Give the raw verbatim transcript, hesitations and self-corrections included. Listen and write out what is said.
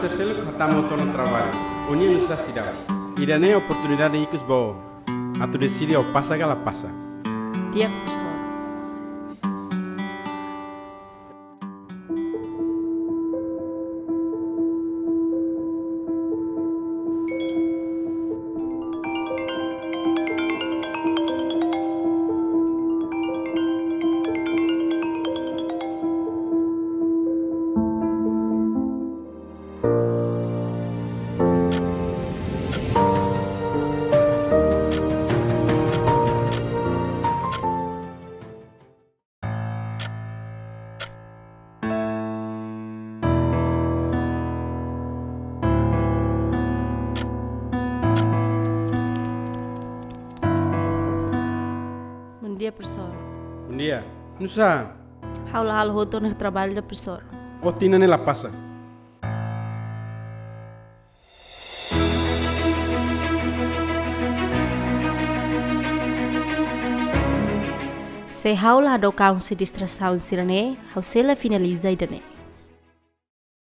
Seluk hatama ona traballu. Ó-nian nusá seidauk? Ida-ne'e oportunidade ikus ba ó atu deside ó pasa ka la pasa. Di'ak, profesór. Bondia, profesór. Bondia. Nusá? Ha'u la halo hotu ona iha traballu ida, profesór. Ó tinan ne'e la pasa. Se ha'u la hadook an husi distrasaun sira-ne'e, ha'u sei la finaliza ida-ne'e.